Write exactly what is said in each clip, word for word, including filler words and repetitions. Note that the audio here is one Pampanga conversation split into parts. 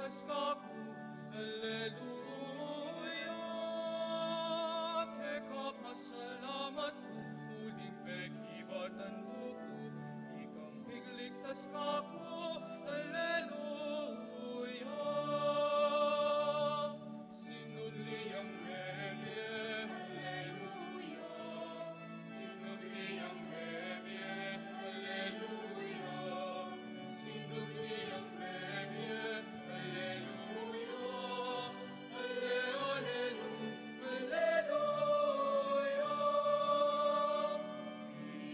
Kas kaku, Alleluia. Keka pasalamat ku, uling pekibatan mu ku, ikang migligtas kaku, Alleluia. Sinubli yang mebie, Alleluia. Sinubli yang mebie, Alleluia. Sinubli yang mebie, Alleluia. Alle-, Alleluia, Alleluia.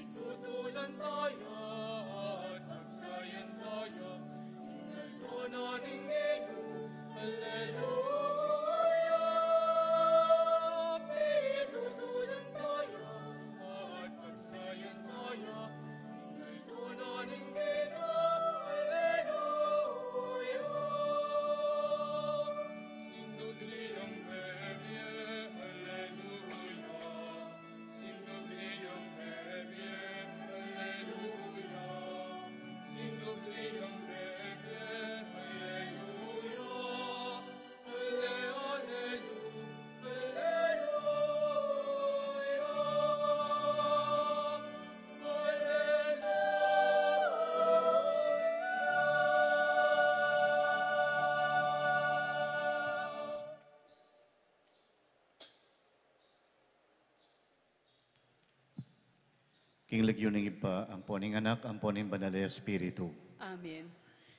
Itutulan taya at pagsayan taya, ing aldo na ning Ginu, Alleluia. Itutulan taya at pagsayan taya, ing aldo na ning Ginu, Alleluia. Sinubli yang mebie, Alleluia. Sinubli yang mebie, Alleluia. Sinubli yang mebie, Alleluia. Alle-, Alleluia, Alleluia. Alleluia. King lagyu ning Ibpa, ampo ning Anak, ampo ning Banal a Espiritu. Amen.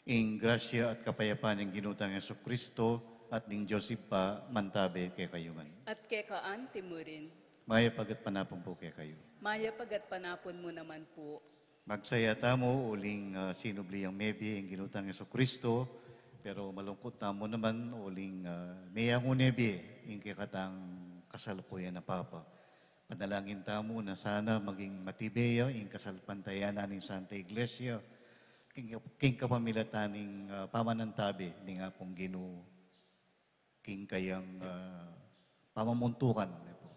Ing grasya at kapayapan ning Ginu tang Jesucristo at ning Dios Ibpa mantabe kekayu ngan. At keka anti mu rin. Mayap a gatpanapun pu kekayu. Mayap a gatpanapun mu naman pu. Magsaya tamu uling, ah, sinubli yang mebie ing Ginu tang Jesucristo, pero malungkut tamu naman uling, ah, meyangu na bie ing kekatang kasalukuyan a Papa. Panalangin tamu na sana maging matibe ya ing kasalpantayanan ning Santa Iglesia, king, king kapamilatan ning, ah, pamanantabe ning Apung Ginu king kayang, ah, pamamuntukan, ne pu.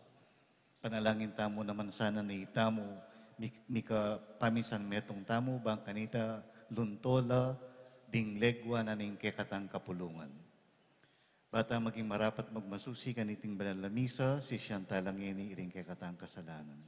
Panalangin tamu naman sana na itamu, mik-, mika pamisan metung tamu, bang kanita lunto la ding legwa na ning kekatang kapulungan. Bata maging marapat magmasusi kaniting banal a misa, sisian ta la ngeni iring kekatang kasalanan.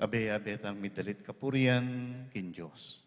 Abe-abe tang midalit kapurian king Dios.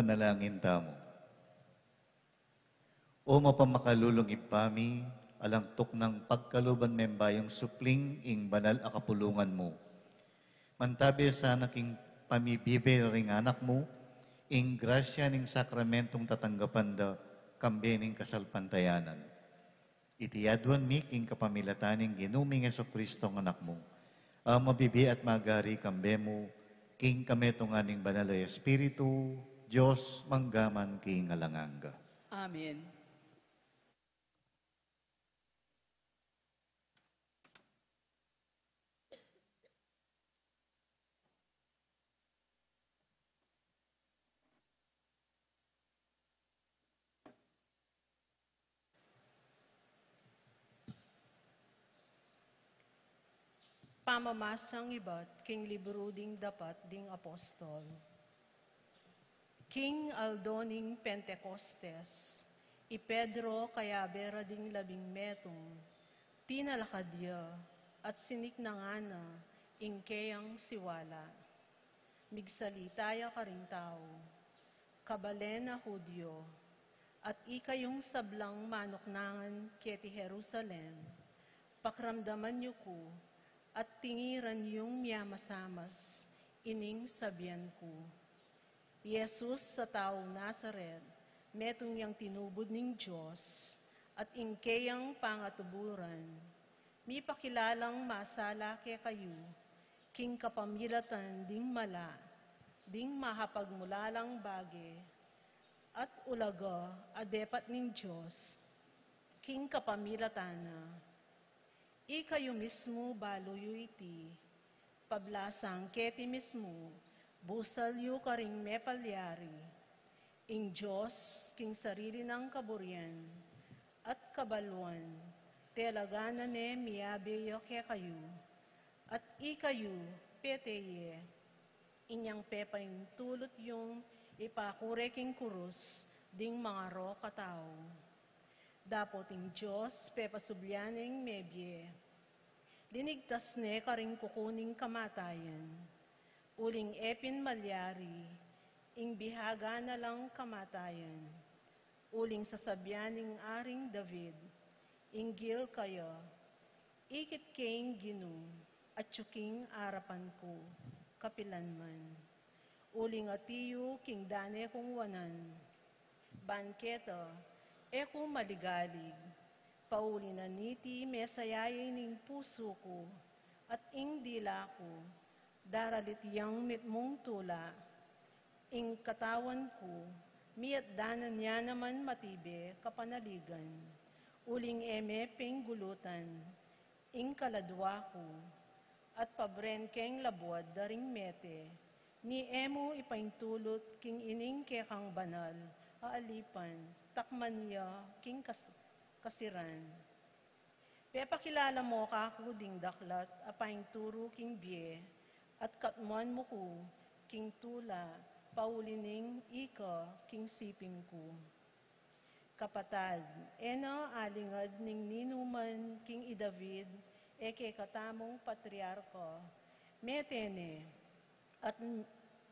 Manalangin tamu. O mapamakalulung Ibpa mi, alang tuknang pagkaluban me ing bayung supling ing banal a kapulungan mu. Mantabe sana king pamibibe ring anak mu, ing grasya ning sakramentong tatanggapan da, kambe ning kasalpantayanan. Iti aduan mi king kapamilatan ning Ginu ming Jesucristo a Anak mu, a mabibie at magari kambe mu, king kametungan ning Banal a Espiritu, Dios, mangga man king alang angga. Amen. Pamamasang ibat king libru ding Dapat ding Apostol. King aldo ning Pentecostes, i Pedro kayabe ra ding labing metung, tinalakad ya at siniknangan na ing keyang siwala. Migsalita ya karing tau, "Kabalen a Judio, at ikayung sablang manuknangan keti Jerusalem, pakiramdaman yu ku at tingiran yung miyamasamas ining sabian ku." I Jesus a taung Nazaret, metung yang tinubud ning Dios, at ing keyang pangatuburan, mipakilalang masala kekayu, king kapamilatan ding mala, ding makapagmulalang bage, at ulaga a depat ning Dios, king kapamilatan na. Ikayu mismu balu yu iti, pablasang keti mismu, busal yu karing mepalyari. Ing Dios, king sarili nang kaburian at kabaluan, talaga na ne miyabe ya kekayu, at ikayu, pete ye, inyang pepaintulut yung ipakure king kurus ding mangarok a tau. Dapot ing Dios pepasublian neng mebie. Linigtas ne karing kuku ning kamatayan, uling e pin malyari ing bihaga na lang kamatayan. Uling sasabian ning Aring David, inggil kaya, "Ikit ke ing Ginu, atyu king arapan ku, kapilan man." Uling atiyu king dane kung wanan, ban keta, e ku maligalig, pauli na niti mesayaye ning pusu ku, at ing dila ku, daralit yang mitmung tula, ing katawan ku, miatdanan ya naman matibe kapanaligan, uling e me penggulutan ing kaladua ku, at pabren keng labuad da ring mete, ni e mu ipaintulut king ining kekang banal a alipan, takman ya king kas-, kasiran. Pepakilala mo kaku ding daklat a painturu king bie, at katmuan mu ku king tula, pauli ning ika king siping ku. Kapatad, e na alingad ning ninuman king i David, e kekatamung patriarka, mete ne, at,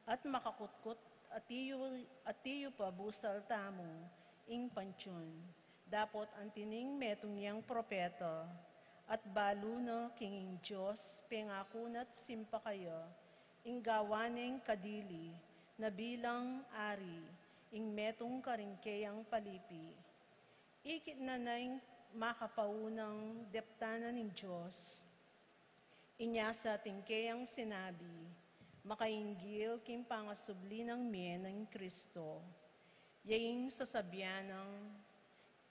at makakutkut, atiyu, atiyu pa busal tamu ing pantiun. Dapot anti ning metung yang propeta, at balu na king ing Dios pengaku na't simpa kaya, ing gawa neng kadili na bilang ari, ing metung karing keyang palipi. Ikit na na ing makapaunang deptan na ning Dios. Inya sa atin keyang sinabi, makainggil king pangasubli nang mie nang Kristo. Ya ing sasabian nang,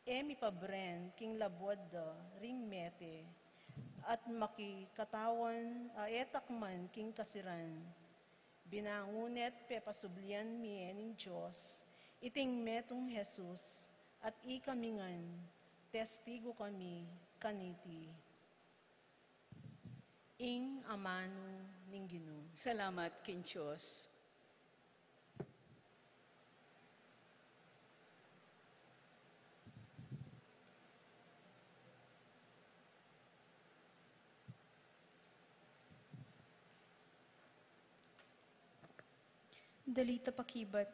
e mipabren king labuad da ring mete, at makikatawan a e takman king kasiran. Binangun ne't pepasublian mie ning Dios iting metung Jesus, at ikami ngan, testigu kami kaniti. Ing amanu ning Ginu. Salamat king Dios. Dalit a pakibat.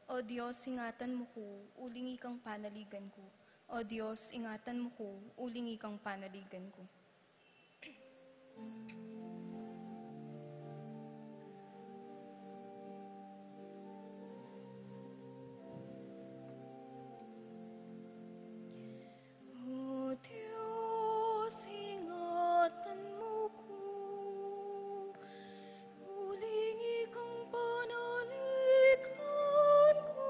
O Dios, ingatan mu ku, uling ikang panaligan ku. O Dios, ingatan mu ku, uling ikang panaligan ku. O Dios, ingatan mu ku, uling ikang panaligan ku.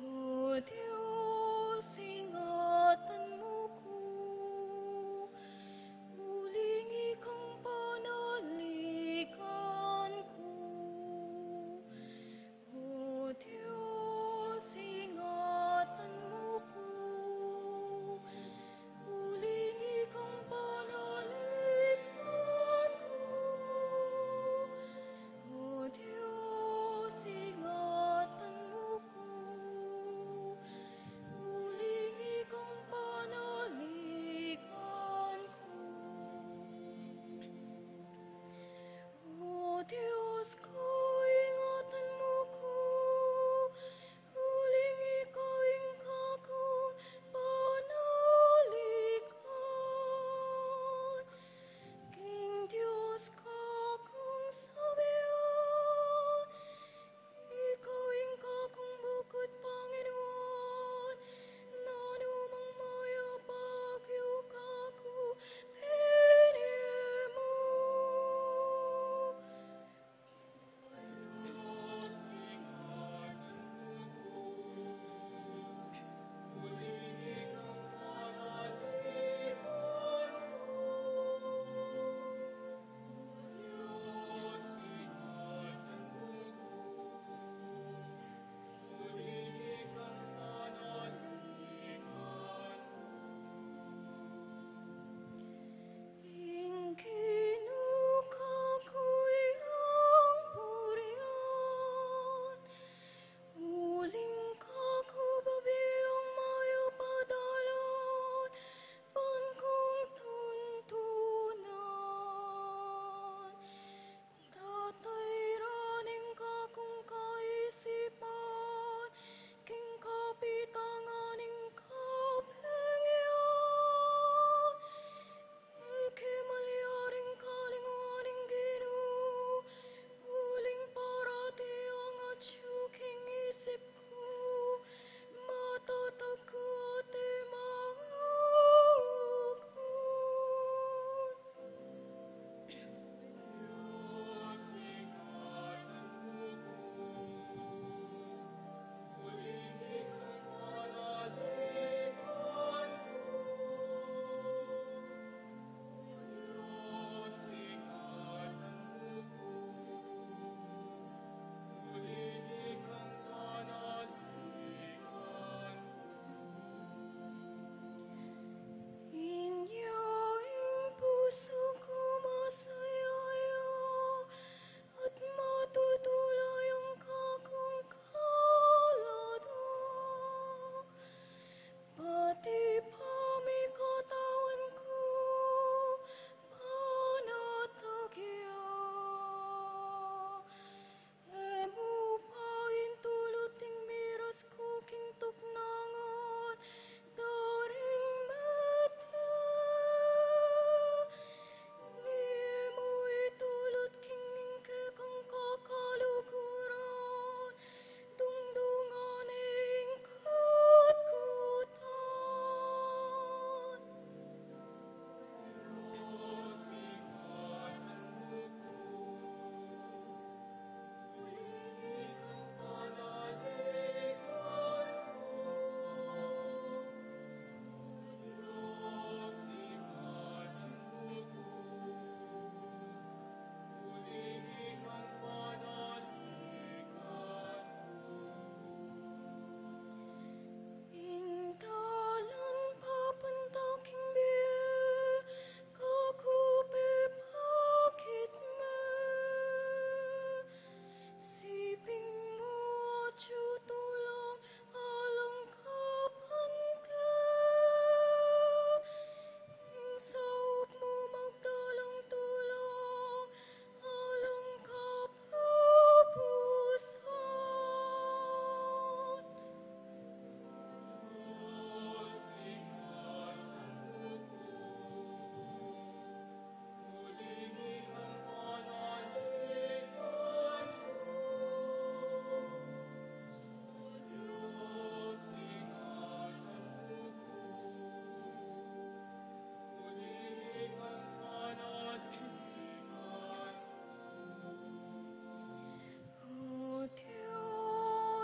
O Dios, ingatan mu ku,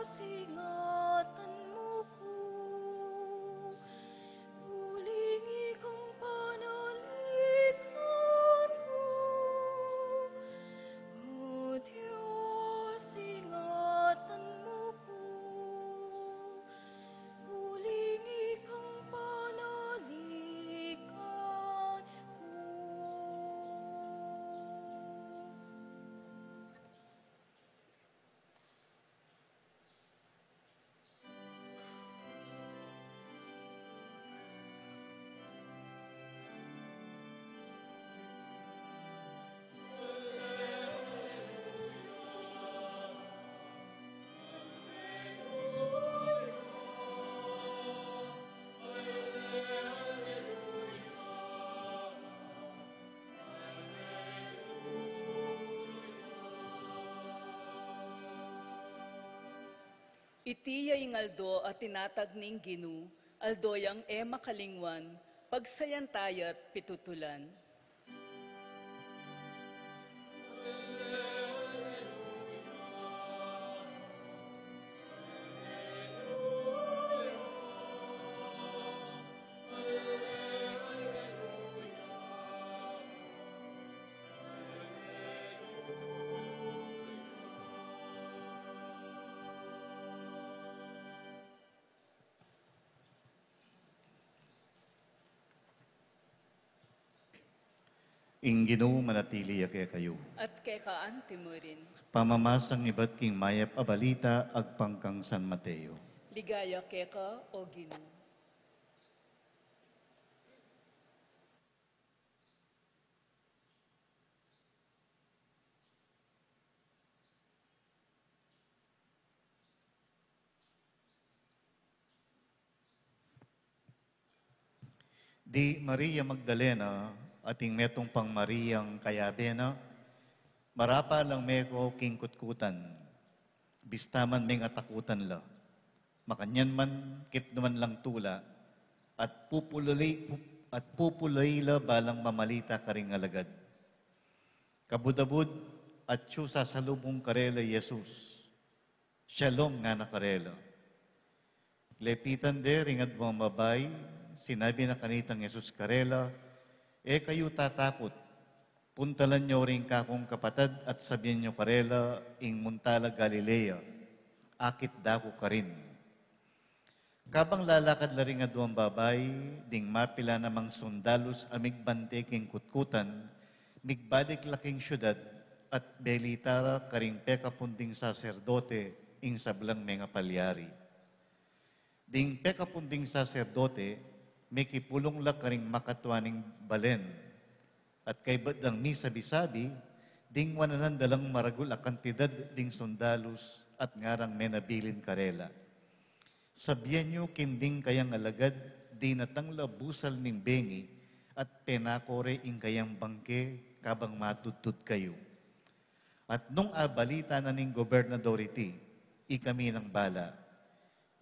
Ingatan mu ku, uling ikang panaligan ku. O Dios, ingatan mu ku, uling ikang panaligan ku. Iti ya ing aldo a tinatag ning Ginu, aldo yang e makalingwan, pagsayan taya't pitutulan. Ing Ginu manatili ya kekayu. At keka antimurin. Pamamasang ibat king mayap a balita agpang kang San Mateo. Ligaya keka, O Ginu. Di Maria Magdalena at ing metung pang Mariang kayabe na, marapal lang meko king kutkutan, bista man mengatakutan la. Makanyan man, kipnuan lang tula, at pupulay, pup-, at pupulay la balang mamalita karing alagad. Kabud-abud, atyu sasalubung karela i Jesus. Shalom, ngana karela. Lepitan de ring aduang babai, sinabi na kanitang Jesus karela, E kayu tatakut, puntalan yu ring kakung kapatad at sabian yu karela, ing munta la Galilea, akit da ku karin. Kabang lalakad la ring aduang babai, ding mapilan namang sundalus a migbante king kutkutan, migbalik la king siudad, at belita ra karing pekapun ding saserdote ing sablang mengapalyari. Ding pekapun ding saserdote, mekipulung la karing makatua ning balen, at kaybat dang misabi-sabi, ding wananan da lang maragul a kantidad ding sundalus at ngarang menabilin karela, Sabian yu king ding kayang alagad, dinatang la busal ning bengi, at penako re ing kayang bangke kabang matudtud kayu. At nung abalita na ning gobernador iti, ikami nang bala,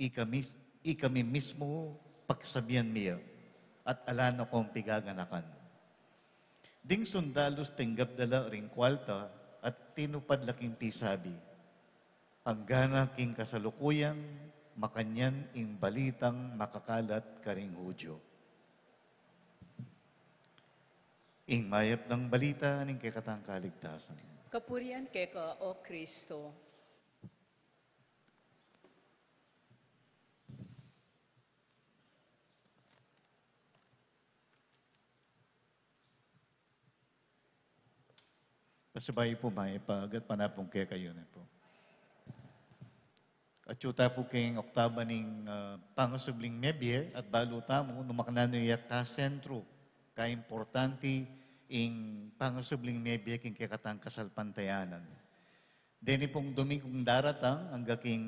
ikami, ikami mismu pagsabian mi ya, at ala na kong pigaganakan. Ding sundalus tinggap da la ring kualta at tinupad la king pisabi. Anggana king kasalukuyan, makanyan ing balitang makakalat karing Hudyo. Ing mayap nang balita ning kekatang kaligtasan. Kapurian keka, O Kristo. Pasibayu pu, mayap a agatpanapun kekayu ne pu. Atyu ta pu king oktaba ning, ah, pangasubling mebie at balu tamu, nung makananu ya kasentru, kaimportante ing pangasubling mebie king kekatang kasalpantayanan. Deni pung Dominggung daratang, angga king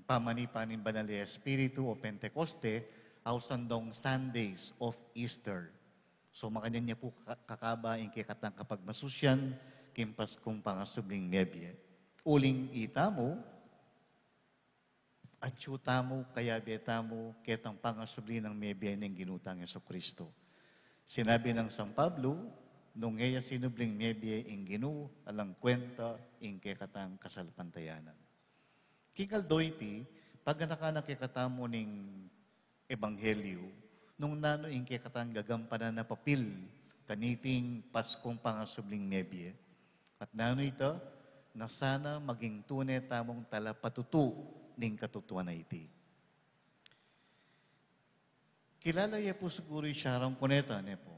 pamanipa ning Banal a Espiritu o Pentekoste, ausan dong Sundays of Easter. So, makanyan ya pu ka-, kakaba ing kekatang kapagmasusian king Paskung pangasubling mebie. Uling itamu, atyu tamu, kayabe tamu, ketang pangasubli nang mebie ning Ginu tang Jesucristo. Sinabi nang San Pablo, nung e ya sinubling mebie ing Ginu, alang kwenta ing kekatang kasalpantayanan. King aldo iti, paganakan na kekatamu ning ebanghelyu, nung nanu ing kekatang gagampanan a papil kaniting Paskong pangasubling mebie. At nanu ita, na sana maging tune tamung talapatutu ning katutuan a iti. Kilala ye pu siguru i Sharon Cuneta, ne pu?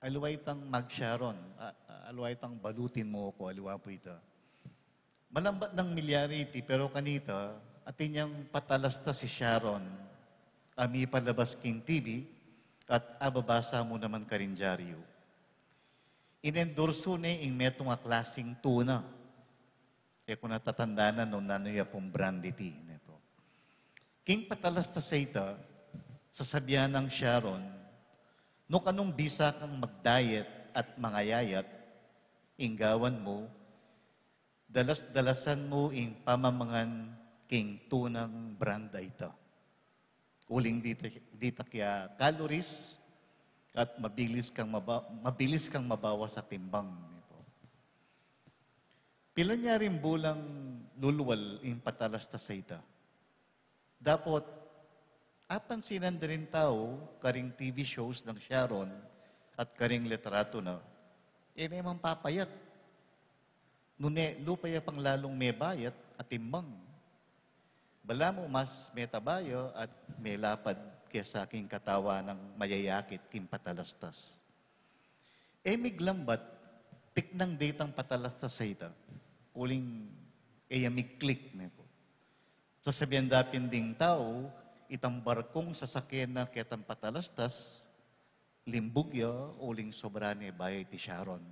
Aliwa itang mag-Sharon, a-, a-, aliwa itang balutin mu ku, aliwa pu ita. Malambat nang milyari iti, pero kanita, atin yang patalastas i Sharon, a mipalabas king T V, at ababasa mu naman karin dyaryu. Inendorsu ne ing metung a klasing tuna. E ku na tatandanan nung nanu ya pung brand iti, ne pu. King patalastas a ita, sasabian nang Sharon, nung kanung bisa kang mag-diet at mangayayat, ing gawan mu, dalas-dalasan mu ing pamamangan king tunang brand a ita. Uling dita, dita kaya calories at mabilis kang maba-, mabilis kang mabawas a timbang, ne pu. Pila nyaring bulang lulwal ing patalastas a ita. Dapot, apansinan da ring tau karing T V shows nang Sharon at karing litrato na, e ne man papayat. Nune, lupa ya pang lalung mebayat a timbang. Balamu mas metaba ya at melapad kesa king katawan nang mayayakit king patalastas. E miglambat, tiknang detang patalastas a ita. Uling e ya mi-click, ne pu. Sasabian da pin ding tau, itang barkung sasake na ketang patalastas, limbug ya, uling sobra ne baya iti Sharon.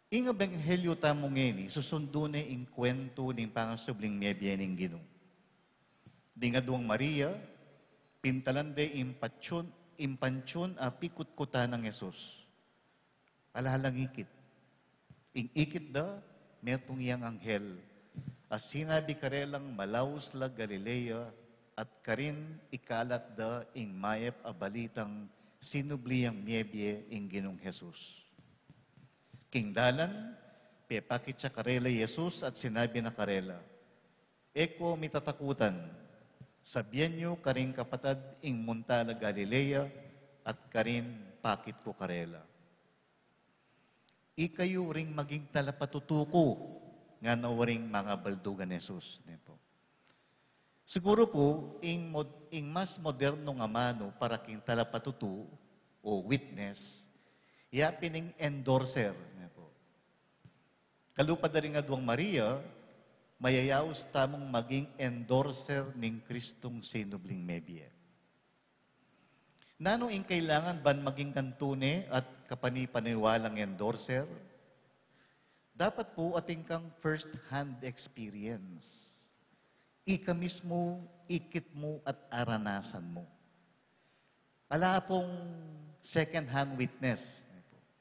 Ing ebanghelyu tamu ngeni, susundu ne ing kuwentu ning pangasubling mebie ning Ginu. Ding aduang Maria, pintalan de ing patsun, ing pansun a pikutkutan nang Jesus. Ala lang ikit. Ing ikit da, metung yang anghel a sinabi karelang malaus la Galilea, at karin ikalat da ing mayap a balitang sinubli yang miebie ing Ginung Jesus. King dalan, pepakit ya karela i Jesus at sinabi na karela, "E ko mitatakutan, sabian yu karing kapatad ing munta la Galilea at karin pakit ku karela." Ikayu ring maging talapatutu ku, ngana waring mangabaldugan Jesus, ne pu. Siguru pu, ing mod-, ing mas modernong amanu para king talapatutu o witness, ya pin ing endorser, ne pu. Kalupa da ring aduang Maria, mayayaus tamung maging endorser ning Kristung sinubling mebie. Nanu ing kailangan ban maging kang tune at kapanipaniwalang endorser? Dapat pu atin kang first-hand experience. Ika mismu, ikit mu at aranasan mu. Ala pung second-hand witness,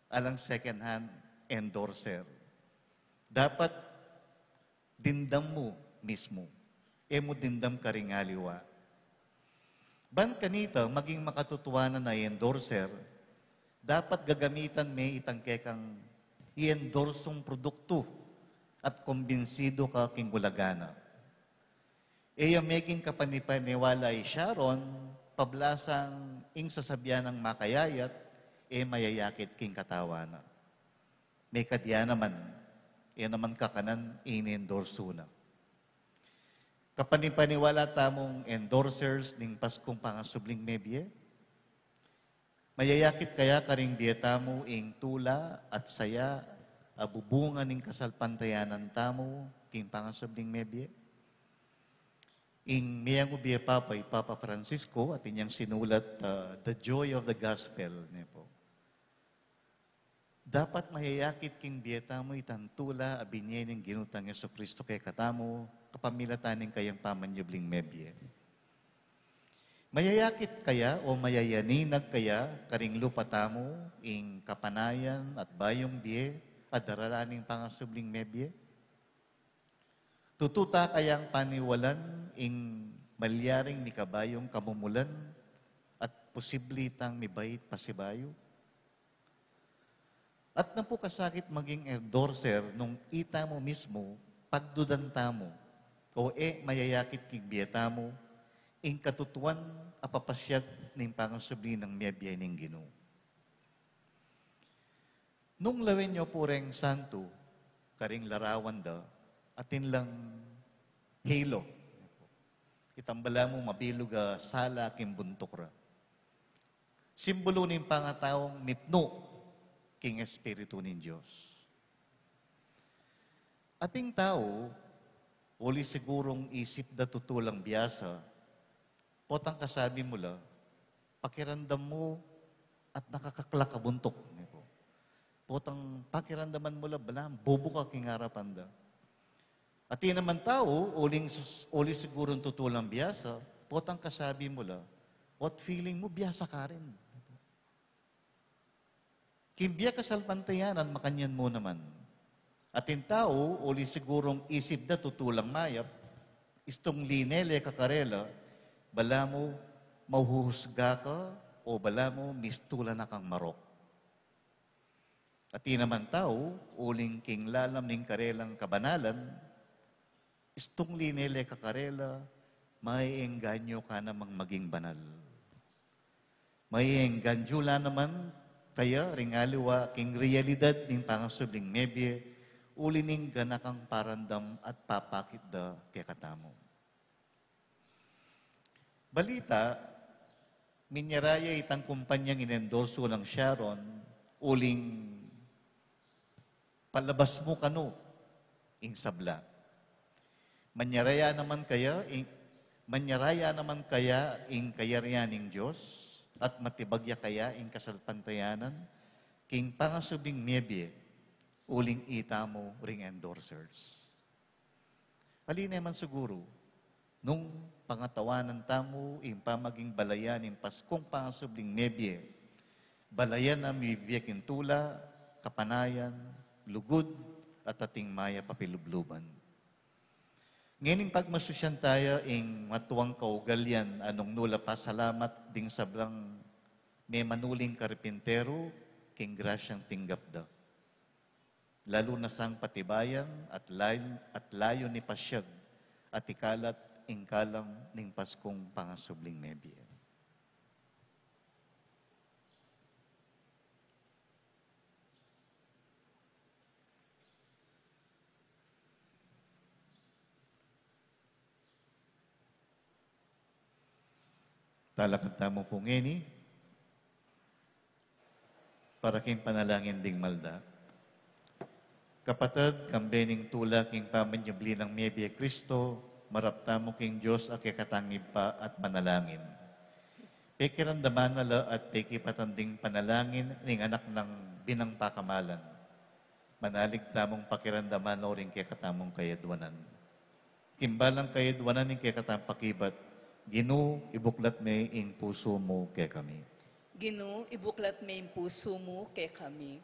alang second-hand endorser. Dapat dimdam mu mismu. E mu dimdam karing aliwa. Ban kanita maging makatutuanan a endorser, dapat gagamitan me itang kekang i-endorsung produktu at kumbinsidu ka king ulaga na. E ya meging kapanipaniwala i Sharon, pablasang ing sasabian nang makayayat, e mayayakit king katawan na. Mekad ya naman, e naman kakanan i-endorsu na. Kapanipaniwala tamung endorsers ning Paskung Pangasubling Mebie? Mayayakit kaya karing bie tamu ing tula at saya a bubungan ning kasalpantayanan tamu king Pangasubling Mebie? Ing meyangu bie Papa, i Papa Francisco, atin yang sinulat, ah, The Joy of the Gospel, ne pu. Dapat mayayakit king bie tamu itang tula a binie ning Ginu tang Jesucristo kekatamu, kapamilatan ning kayang pamanyubling mebie. Mayayakit kaya o mayayaninag kaya karing lupa tamu ing kapanayan at bayung bie a daralan ning Pangasubling Mebie? Tutu ta kayang paniwalan ing malyaring mikabayung kamumulan at posible itang mibait pasibayu? At napu kasakit maging endorser nung itamu mismu pagdudan tamu, o e mayayakit king bie tamu ing katutuan a papasyag ning pangasubli nang mebie ning Ginu. Nung lawen yu pu reng santu karing larawan da, atin lang halo. Itang balamu mabilug a sala king buntuk ra. Simbulu ning pangataung mipnu king Espiritu ning Dios. Ating tau, uli sigurung isip da tutu lang biasa, potang kasabi mu la, pakiramdam mu at nakakaklak a buntuk, ne pu. Potang pakiramdaman mu la, balamu bubuka king arapan da. Atin naman tau, uling sus-, uli sigurung tutu lang biasa, potang kasabi mu la, what feeling mu, biasa karin. King bie kasalpantayanan, makanyan mu naman. Atin tau, uli sigurung isip da tutu lang mayap, istung linele ka karela, balamu mahuhusga ka, o balamu mistula na kang marok. Atin naman tau, uling king lalam ning karelang kabanalan, istung linele ka karela, maiengganyo ka namang maging banal. Maiengganyo la naman kaya ring aliwa king realidad ning pangasubling mebie, uli ning ganakang paramdam at papakit da kekatamu. Balita, minyara ya itang kumpanyang inendorso nang Sharon, uling palabas mu kanu ing sabla. Manyara ya naman kaya ing, manyara ya naman kaya ing kayarian ning Dios, at matibag ya kaya ing kasalpantayanan king pangasubling mebie, uling itamu ring endorsers. Ali ne man siguru, nung pangatawanan tamu ing pamaging balayan ning Paskung pangasubling mebie, balayan a mibie king tula, kapanayan, lugud, at ating mayap a pilubluban. Ngening pagmasusyan taya ing matuang kaugalian a nung nu la pasalamat ding sablang memanuling karpinteru king grasyang tinggap da. Lalu na sang patibayan at lay-, at layun ipasyag at ikalat ing kalam ning Paskung pangasubling mebie. Talakad tamu pu ngeni para king panalangin ding malda. Kapatad, kambe ning tula king pamanyubli nang mebie Kristo, marap tamu king Dios a kekatang Ibpa at manalangin. Pekiramdaman na la at pekipatan ding panalangin ning anak nang binang pakamalan. Manalig tamung pakiramdaman no ring kekatamung kayadwanan. King balang kayadwanan ning kekatang pakibat, Ginu, ibuklat me ing pusu mu kekami. Ginu, ibuklat me ing pusu mu kekami.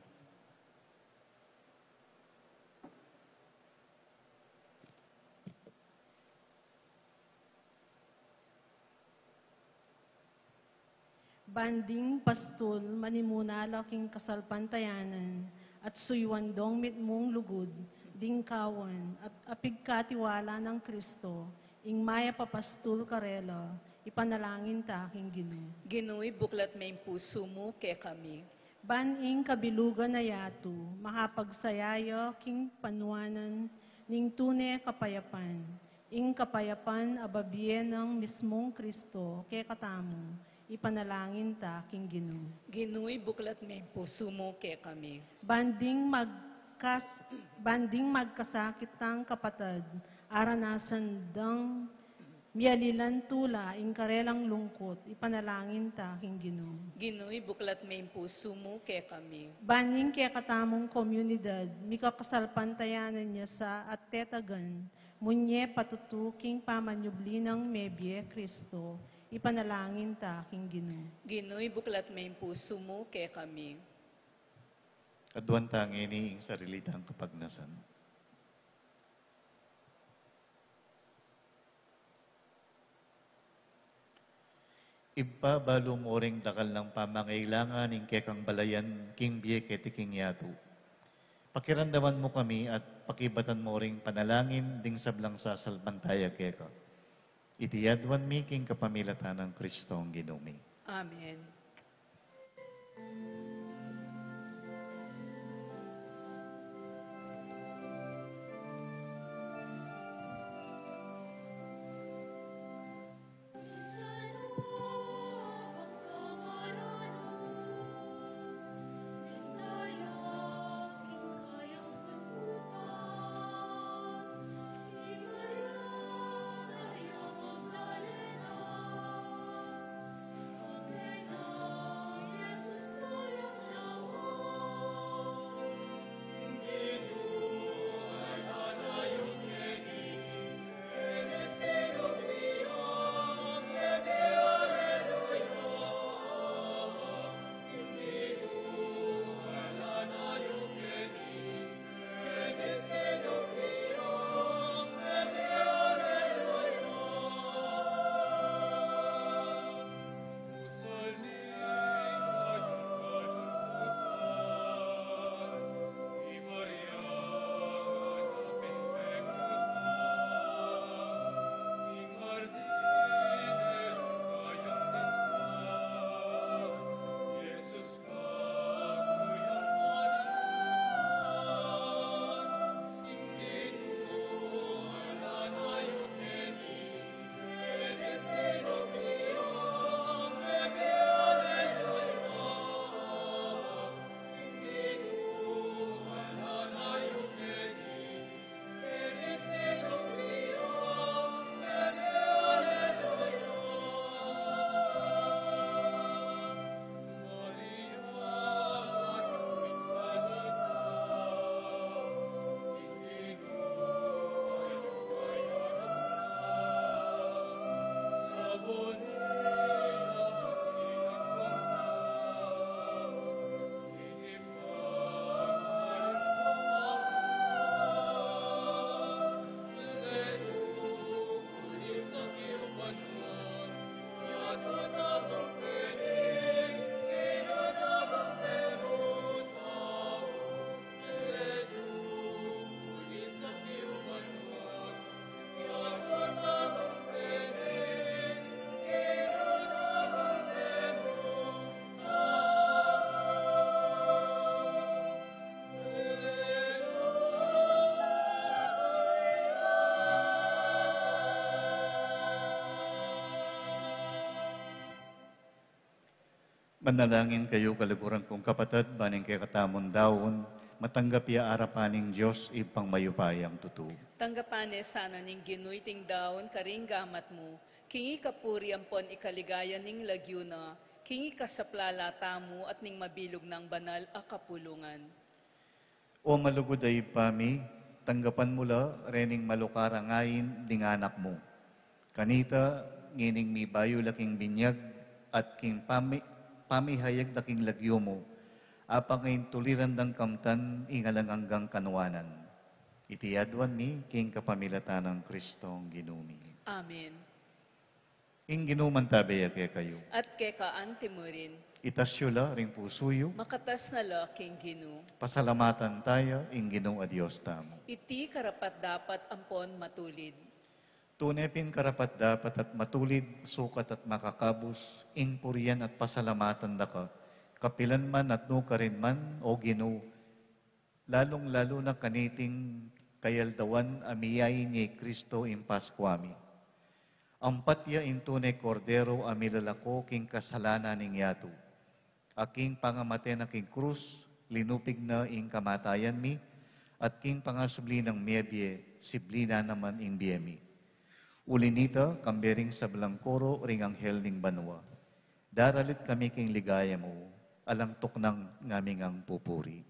Ban ding pastul manimuna la king kasalpantayanan at suyuan dong mitmung lugud ding kawan at apigkatiwala nang Kristo, ing mayap a pastul karela, ipanalangin ta king Ginu. Ginu, ibuklat me ing pusu mu kekami. Ban ing kabilugan a yatu makapagsaya ya king panuanan ning tune kapayapan, ing kapayapan a babie nang mismung Kristo kekatamu, ipanalangin ta king Ginu. Ginu, ibuklat me ing pusu mu kekami. Ban ding magkas-, ban ding magkasakit tang kapatad, aranasan dang mialilan tula ing karelang lungkut, ipanalangin ta king Ginu. Ginu, ibuklat me ing pusu mu kekami. Ban ing kekatamung komunidad, mikakasalpantayanan ya sa at tetagan, munye patutu king pamanyubli nang mebie Kristo, ipanalangin ta king Ginu. Ginu, ibuklat me ing pusu mu kekami. Aduan ta ngeni ing sarili tang kapagnasan. Ibpa, balu mu ring dakal nang pamangailangan ning kekang balayan king bie keti king yatu. Pakiramdaman mu kami at pakibatan mu ring panalangin ding sablang sasalpantaya keka. Iti aduan mi king kapamilatan nang Kristong Ginu mi. Amen. Manalangin kayu, kaluguran kung kapatad, ban ing kekatamung daun, matanggap ya arapan ning Dios, Ibpang mayupayang tutu. Tanggapan ne sana ning Ginu iting daun karing gamat mu, king ikapuri ampon ikaligaya ning lagyu na, king ikasaplala tamu at ning mabilug nang banal a kapulungan. O malugud a Ibpa mi, tanggapan mu la rening malukar a ngain ding anak mu. Kanita, ngening mibayu la king binyag at king pami-, pamihayag da king lagyu mu, apang ing tuliran dang kamtan ing alang anggang kanuanan. Iti aduan mi king kapamilatan nang Kristong Ginu mi. Amen. Ing Ginu mantabe ya kekayu. At keka anti mu rin. Itas yu la ring pusu yu. Makatas na la king Ginu. Pasalamatan taya ing Ginu a Dios tamu. Iti karapat-dapat ampon matulid. Tune pin karapat-dapat at matulid, sukat at makakabus, ing purian at pasalamatan da ka, kapilan man at nukarin man, O Ginu, lalung-lalu na kaniting kayaldawan a miyayap ning Kristo ing Paskua mi. Ampat ya ing tune Kordero a milalako king kasalanan ning yatu, a king pangamate na king krus, linupig na ing kamatayan mi, at king pangasubli nang mebie, sibli na naman ing bie mi. Uli nita, kambe ring sablang koro ring anghel ning banua, daralit kami king ligaya mu, alang tuknang ngaming pupuri.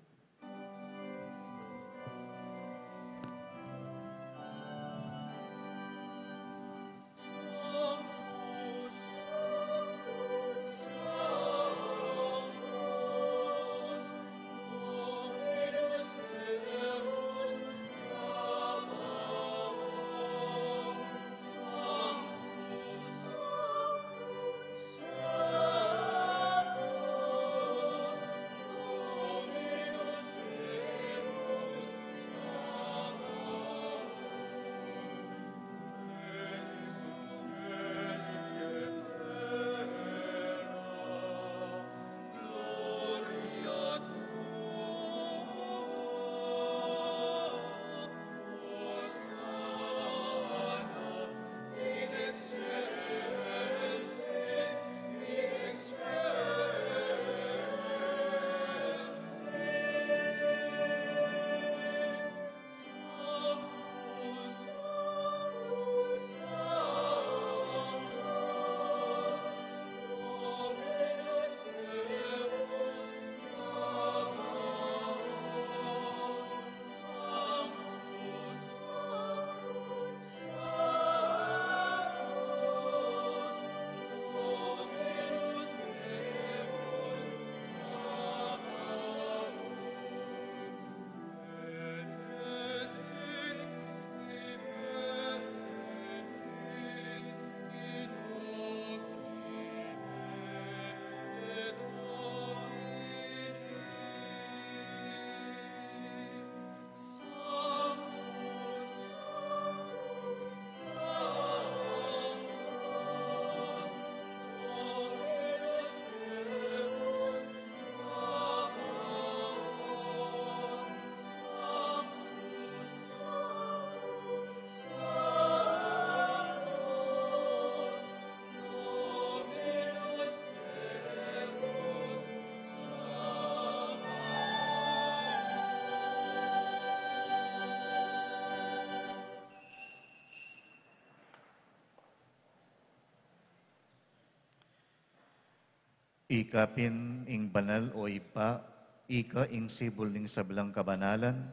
Ika pin ing banal, o Ibpa, ika ing sibul ning sablang kabanalan,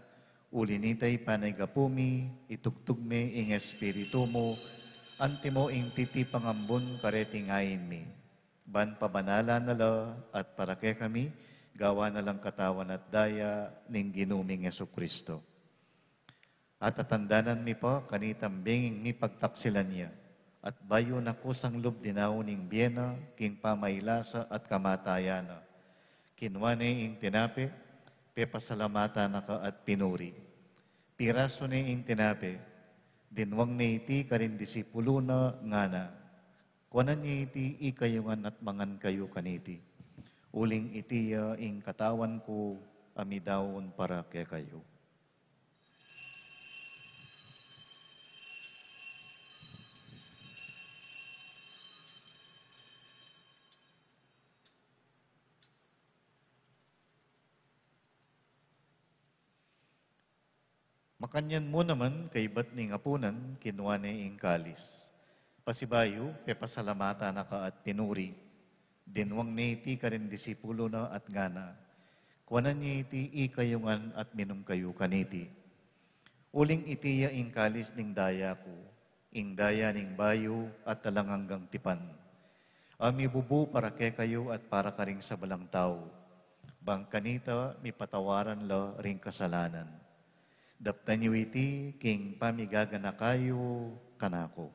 uli nita ipanagapu mi, itugtug me ing Espiritu mu, antimo ing titipang ambun kareting ain mi. Ban pabanalan na la at para kekami, gawan na lang katawan at daya ning Ginu ming Jesucristo. At tatandanan mi pa kanitang benging mipagtaksilan ya, at bayu na kusang lub dinaun ing bie na king pamailasa at kamatayan na. Kinua ne ing tinape, pepasalamatan na ka at pinuri. Pirasu ne ing tinape, dinwang ne iti karing disipulu na, ngana: Kuanan ye iti ikayu ngan at mangan kayu kaniti, uling iti ya ing katawan ku a midaun para kekayu. Makanyan mu naman, kaibat ning apunan, kinua ne ing kalis. Pasibayu, pepasalamatan na ka at pinuri. Dinwang ne iti karing disipulu na at ngana: Kuanan ye iti ikayu ngan at minum kayu kaniti. Uling iti ya ing kalis ning daya ku, ing daya ning bayu at alang anggang tipan, a mibubu para kekayu at para karing sablang tau, bang kanita mipatawaran la ring kasalanan. Daptan yu iti king pamigaganaka yu kanaku.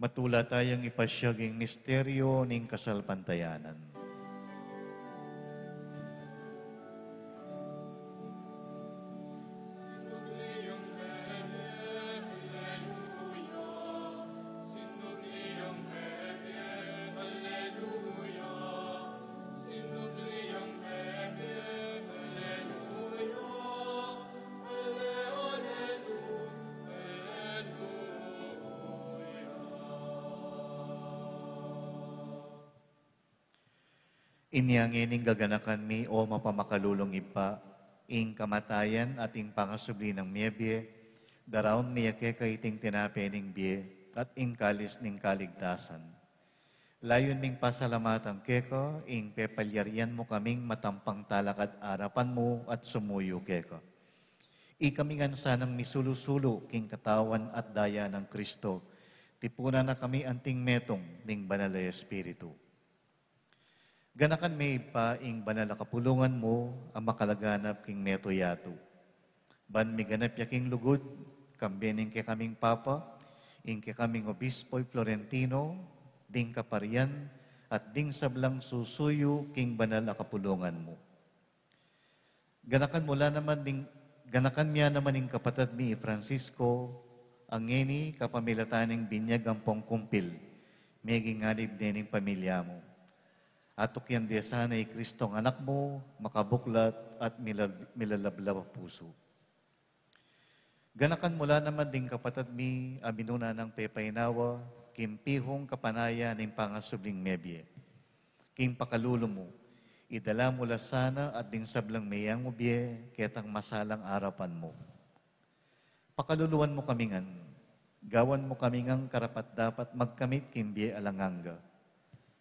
Matula tayang ipasyag ing misteryo ning kasalpantayanan. Inya ngening gaganakan mi, o mapamakalulung Ibpa, ing kamatayan at ing pangasubli nang mebie, daraun mi ya keka iting tinape ning bie at ing kalis ning kaligtasan. Layun ming pasalamatan keka ing pepalyarian mu kaming matampang talakad arapan mu at sumuyu keka. Ikami ngan sanang misulu-sulu king katawan at daya nang Kristo, tipunan na kami anting metung ning Banal a Espiritu. Ganakan me Ibpa ing banal a kapulungan mu a makalaganap king metung yatu, ban miganap ya king lugud, kambe ning kekaming Papa, ing kekaming Obispo y Florentino, ding kaparian, at ding sablang susuyu king banal a kapulungan mu. Ganakan mu la naman ding, ganakan mu ya naman ing kapatad mi i Francisco, a ngeni kapamilatan ning binyag ampong kumpil, meging anib ne ning pamilya mu. Atukyan de sana i Kristong Anak mu, makabuklat at milal-, milalablab a pusu. Ganakan mu la naman ding kapatad mi a minuna nang pepaynawa king pihung kapanayan ning pangasubling mebie. King pakalulu mu, idala mu la sana at ding sablang meyangu bie ketang masalang arapan mu. Pakaluluan mu kami ngan, gawan mu kami ngang karapat-dapat magkamit king bie alang angga.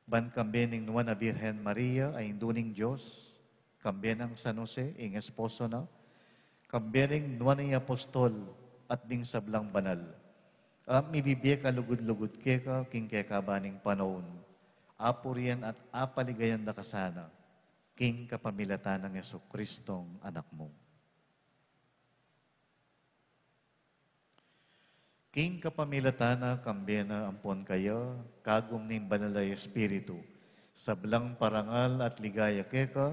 Ban kambe ning Nuan a Birhen Maria a Indu ning Dios, kambe nang San Jose ing esposo na, kambe ring Nuan a Apostol at ding sablang banal a mibibie kalugud-lugud keka king kekaban ning panaun, apurian at apaligayan da ka sana, king kapamilatan nang Jesukristong Anak mu. King kapamilatan na, kambe na, ampon kaya, kagum ning Banal a Espiritu, sablang parangal at ligaya keka,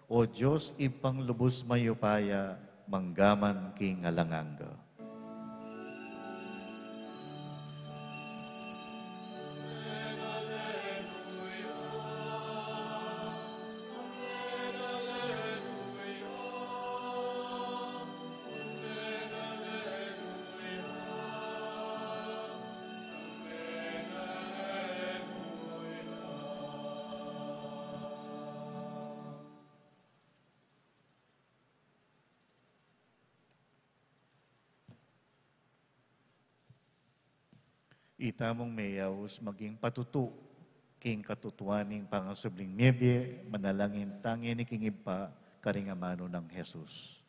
O Dios, Ibpang lubus mayupaya, mangga man king alang angga. Ita mung meyaus maging patutu king katutuan ning pangasubling mebie, manalangin tang ngeni king Ibpa karing amanu nang Jesus.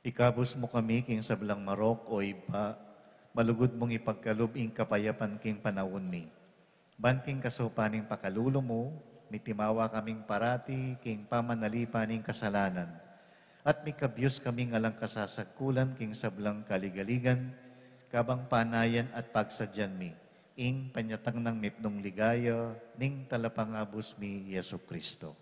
Ikabus mu kami king sablang marok, o Ibpa, malugud mung ipagkalub ing kapayapan king panaun mi. Ban king kasaupan ning pakalulu mu, mitimawa kaming parati king pamanalipan ning kasalanan, at mikabyus kaming alang kasasagkulan king sablang kaligaligan, kabang panayan at pagsadyan mi ing panyatang nang mipnung ligaya ning Talapangabus mi, Jesucristo.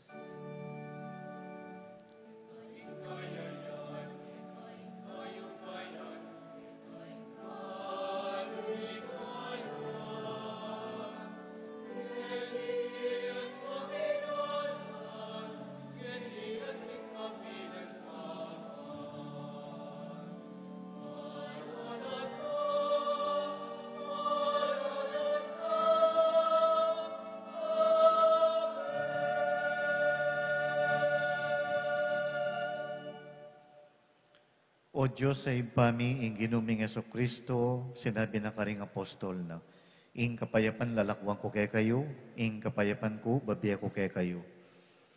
O Dios a Ibpa mi, ing Ginu ming Jesucristo, sinabi na karing apostol na, "Ing kapayapan lalakwan ku kekayu, ing kapayapan ku babie ku kekayu."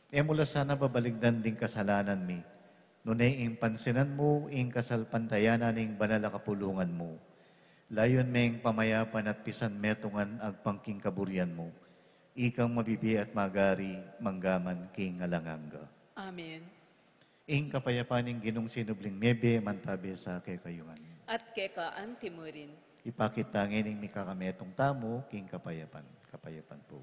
E mu la sana babaligdan ding kasalanan mi, nune ing pansinan mu ing kasalpantayanan ning banal a kapulungan mu. Layun meng pamayapan at pisan metungan agpang king kaburian mu. Ikang mabibie at magari, mangga man king alang angga. Amen. Ing kapayapan ning Ginung sinubling mebie, mantabi sa kekayu ngan. At keka anti mu rin. Ipakit ta ngeni ing mikakametung tamu king kapayapan. Kapayapan pu.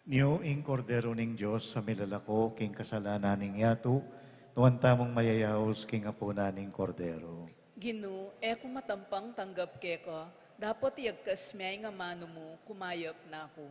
Niu ing Kordero ning Dios, a milalako king kasalanan ning yatu, nuan tamung mayayaus king apunan ning Kordero. Ginu, e ku matampang tanggap keka, dapot iyagkas me ing amanu mu, kumayap na ku.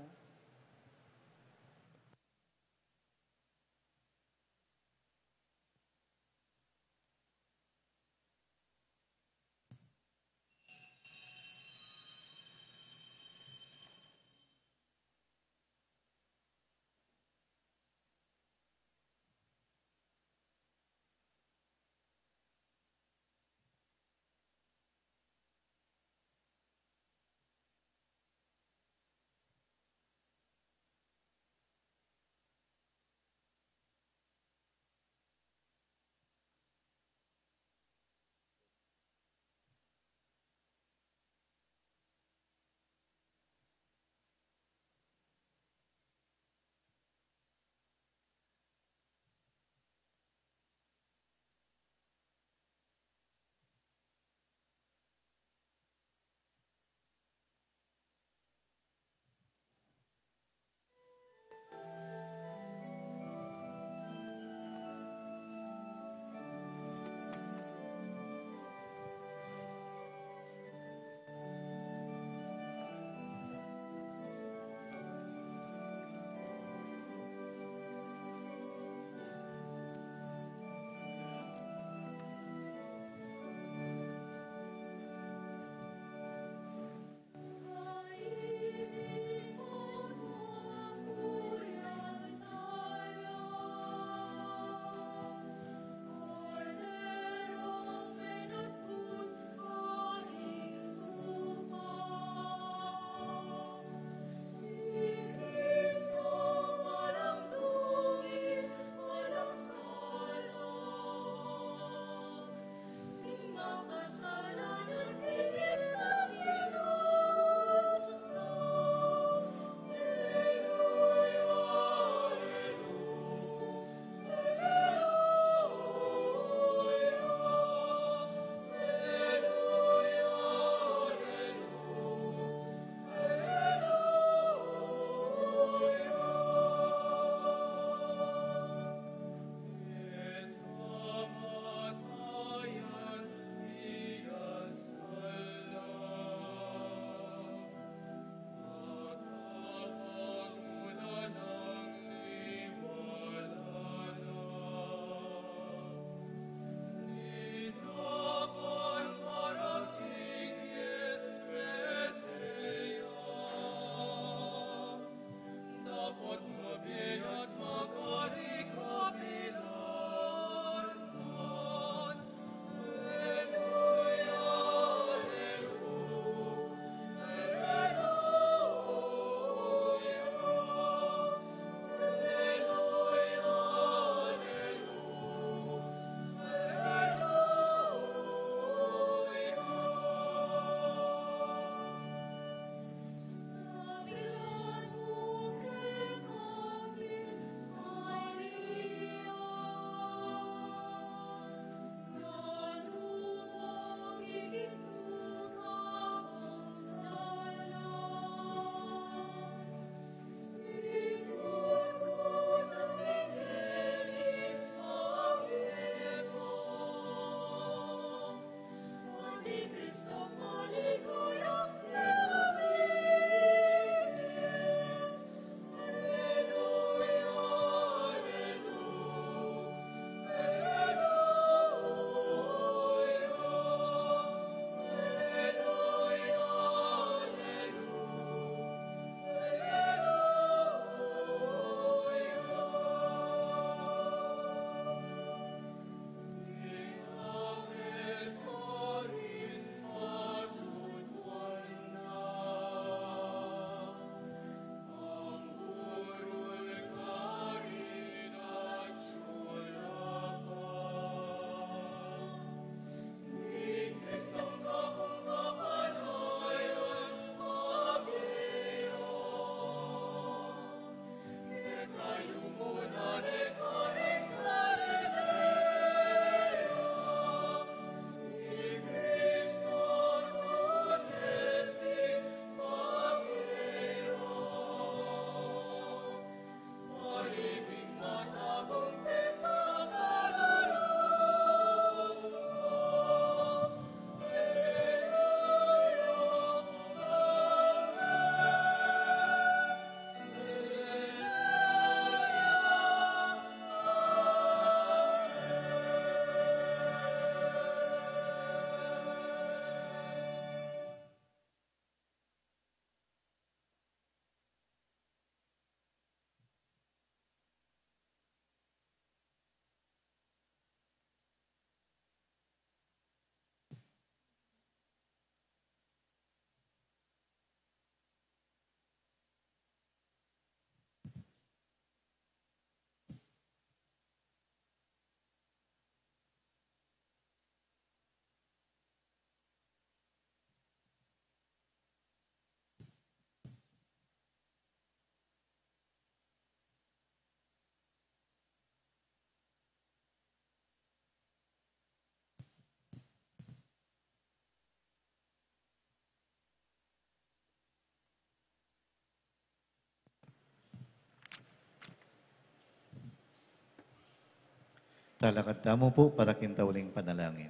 Lalakad tamu pu para king tauling panalangin.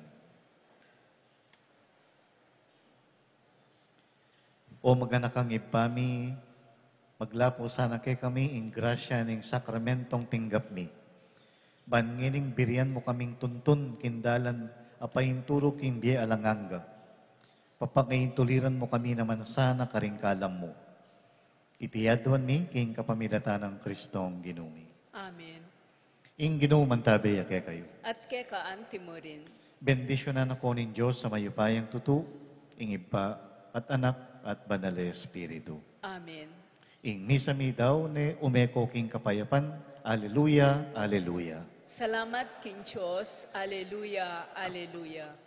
O maganakang Ibpa mi, maglapu sana kekami ing grasya ning sakramentong tinggap mi. Ban ngening birian mu kaming tuntun king dalan a painturu king bie alang angga. Papangaintuliran mu kami naman sana karing kalam mu. Iti aduan mi king kapamilatan nang Kristong Ginu mi. Amen. Ing Ginu mantabi ya kekayu. At keka anti mu rin. Bendisyunan na ko ning Dios a mayupayang tutu, ing Ibpa, at Anak, at Banal a Espiritu. Amen. Ing misa mi daun e ume ko king kapayapan. Aleluya, aleluya. Salamat king Dios. Aleluya, aleluya.